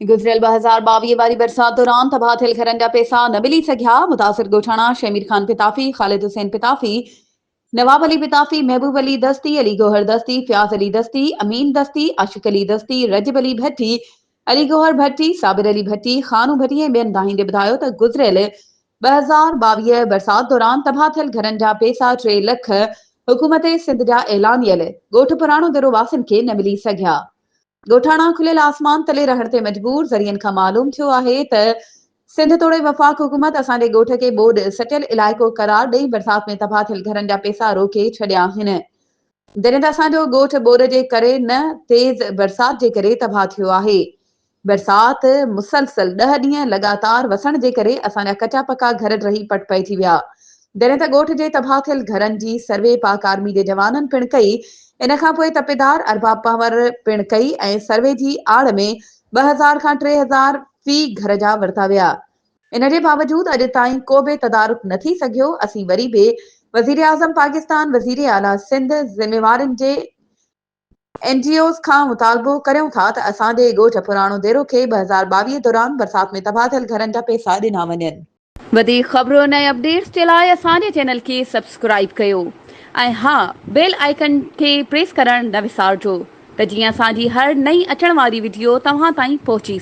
گذريل 2022 واري برسات دوران تباهه ٿيل گهرن جا پئسا نه ملي سگهيا، متاثر ڳوٺاڻا شهمير خان پتافي، خالد حسين پتافي، نواب علي پتافي، محبوب علي دستي، علي گوهر دستي، فياض علي دستي، امين دستي، عاشق علي دستي، رجب علي ڀٽي، علي گوهر ڀٽي، صابر علي ڀٽي، خانو ڀٽي ۽ ٻين دانهيندي ٻڌايو ته گذريل 2022 برسات دوران تباهه ٿيل گهرن جا پئسا ٽي لک حڪومت سنڌ جا اعلانيل ڳوٺ پراڻو ديرو واسين کي نه ملي سگهيا. ڳوٺاڻا کليل آسمان تلي رهڻ تي مجبور، ذريعن کان معلوم ٿيو آهي ته سنڌ توڙي وفاق حڪومت اسان جي ڳوٺ کي ٻوڏ سٽيل علائقو قرار ڏئي برسات ۾ تباهه ٿيل گهرن جا پئسا روڪي ڇڏيا آهن جڏهن ته اسان جو ڳوٺ ٻوڏ جي ڪري نه تيز برسات جي ڪري تباهه ٿيو آهي. برسات مسلسل ڏهه ڏينهن لڳاتار وسڻ جي ڪري اسان جا ڪچا پڪا گهر ڊهي پٽ پئجي ويا. جڏهن ته ڳوٺ جي تباهه ٿيل گهرن جي سروي پاڪ آرمي جي جوانن پڻ ڪئي. ان کان پوء تپيدار ارباب پنهور پڻ ڪئي ۽ سروي جي آڙ ۾ 2000 کان 3000 في گهر جا ورتا ويا. ان جي باوجود اڄ تائين ڪو به تدارڪ نه ٿي سگهيو. اسين وري به وزيراعظم پاڪستان، وزيراعليٰ سنڌ، ذميوارن جي اين جي اوز کان مطالبو ڪريون ٿا ته اسان جي ڳوٺ پراڻو ديرو کي 2022 دوران برسات ۾ تباهه ٿيل گهرن جا پئسا ڏنا وڃن. وڌيڪ خبرن ۽ اپڊيٽس جي لاء اسان جي چينل کي سبسڪرائيب ڪيو ۽ ها بيل آئيڪن کي پريس ڪرڻ نه وسارجو ته جيئن اسان جي هر نئين اچڻ واري وڊيو توهان تائين پهچي.